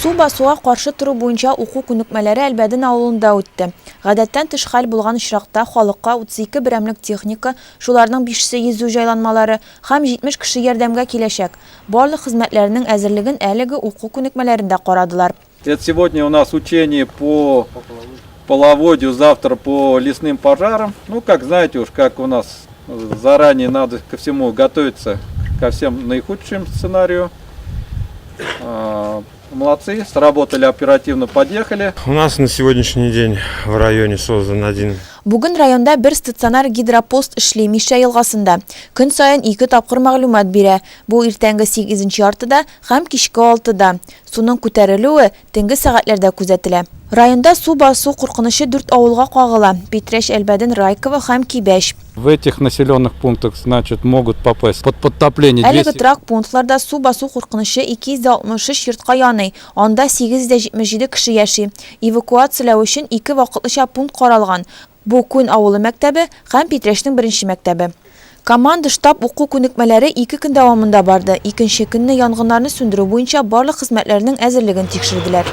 Су басуга каршы тору буенча уку күнекмәләре Әлбәден авылында үтте. Гадәттән тыш хәл булган очракта халыкка 32 берәмлек техника, шуларның бишесе йөзү җайланмалары, һәм 70 кеше ярдәмгә киләчәк. Барлык хезмәтләрнең әзерлеген әлеге уку күнекмәләрендә карадылар. Это сегодня у нас учение по половодью, завтра по лесным пожарам. Ну, как знаете уж, как у нас заранее надо ко всему готовиться, ко всем наихудшим сценарию. А, молодцы, сработали оперативно, подъехали. У нас на сегодняшний день в районе создан один. Бүген районда бер стационар гидропост эшли, Мишә елгасында. Көн саен ике тапкыр мәгълүмат бирә. Бу иртәнге сигезенче яртыда һәм кичке алтыда. Суның күтәрелүе төнге сәгатьләрдә күзәтелә. Районда су басу куркынычы дүрт авылга кагыла, Питрәч, Әлбәден, Райково һәм Кибәч. В этих населенных пунктах, значит, могут попасть под подтопление 200. Әлеге торак пунктларда су басу куркынычы 263 йортка яный, анда 877 кеше яши. Эвакуацияләү өчен ике вакытлыча пункт каралган, Бу Күн авылы мәктәбе һәм Питрәчнең беренче мәктәбе. Команда-штаб уку күнекмәләре ике көн дәвамында барды. Икенче көнне янгыннарны сүндерү буенча барлык хезмәтләрнең әзерлеген тикшерделәр.